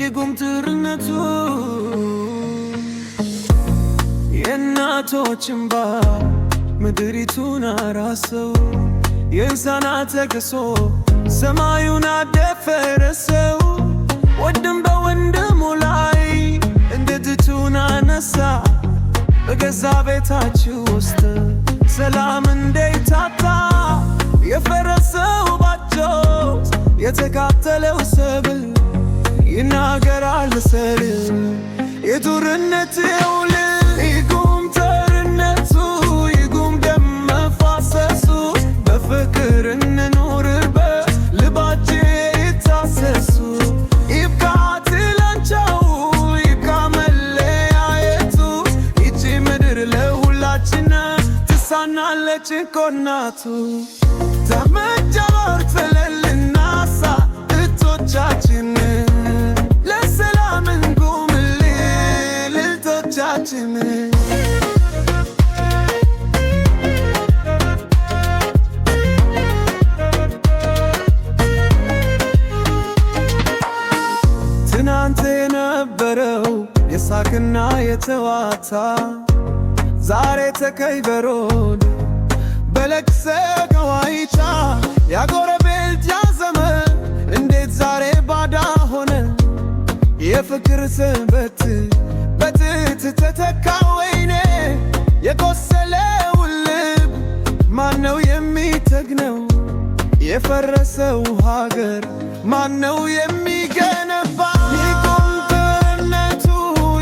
ይቁም ጦርነቱ። የእናቶች እምባ ምድሪቱን አራሰው፣ የሕፃናት ለቅሶ ሰማዩን አደፈረሰው። ወንድም በወንድሙ ላይ እንዴት እጁን አነሳ? በገዛ ቤታችሁ ውስጥ ሰላም እንዴት ታጣ? የፈረሰው ባጆት፣ የተቃጠለው ሰብል ይናገራል ስል የጦርነት ውል። ይቁም ጦርነቱ፣ ይቁም ደም መፋሰሱ፣ በፍቅር እንኑርበት፣ ልባችን ይታሰሱ። ይብቃ ጥላቻው፣ ይብቃ መለያየቱ፣ ይቺ ምድር ለሁላችን ትሳናለች እኮ እናቱ። ተመጀመር ትልልናሳ እቶቻችን፣ ለሰላም እንቁም ልልቶቻችን። ትናንት የነበረው የሳቅና የጨዋታ ዛሬ ተቀይሮን በለቅሶ ዋይታ። ያጎረቤት ያ ዘመን እንዴት ዛሬ ባዳ ሆነ? የፍቅር ሰንበት በጥይት ተተካ። ወይኔ፣ የቆሰለው ልብ ማነው የሚጠግነው? የፈረሰው ሀገር ማነው የሚገነባ? ይቁም ጦርነቱ፣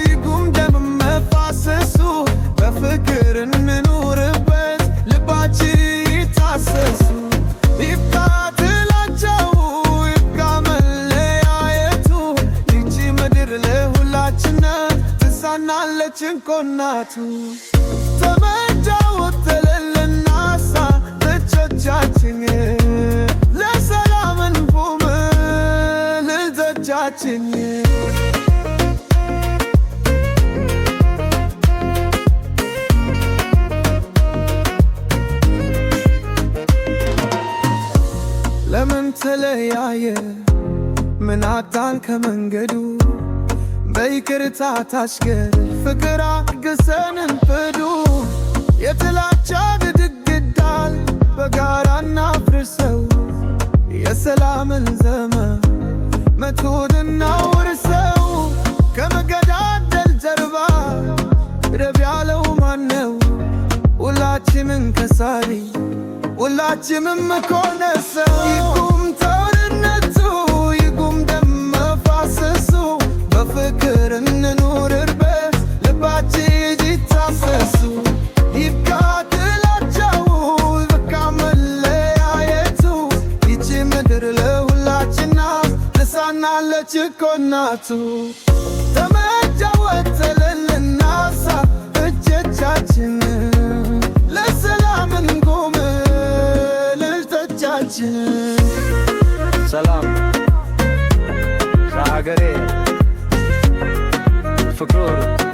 ይቁም ደም መፋሰሱ፣ በፍቅር እንኑርበት፣ ልባችን ይታሰሱ። ይብቃ ጥላቻው፣ ይብቃ መለያየቱ፣ ይቺ ምድር ለሁላችን ትሳናለች እኮ እናቱ። ተመጃወት ተለልናሳ ልጆቻችን፣ ለሰላም እንቁም ልጆቻችን። ለምን ተለያየ? ምን አጣን ከመንገዱ? በይቅርታ ታሽገር ፍቅር አግሰን እንፍዱ። የጥላቻ ግድግዳን በጋራ እናፍርሰው። የሰላምን ዘመን መቶን እናውርሰው። ከመገዳደል ጀርባ ረብ ያለው ማነው? ሁላችንም ከሳሪ፣ ሁላችንም እኮ ሰው። ይቁም ጦርነቱ፣ ይቁም ደም መፋሰሱ፣ በፍቅር እንኑርበት፣ ልባችን ይታሰሱ። ይብቃ ጥላቻው፣ ይብቃ መለያየቱ፣ ይቺ ምድር ለሁላችን ትሳናለች እኮ እናቱ። ተመጃወት ተለልናሳ እጆቻችን፣ ለሰላም እንቁም ልጆቻችን። ሰላም ለሀገሬ፣ ፍቅር።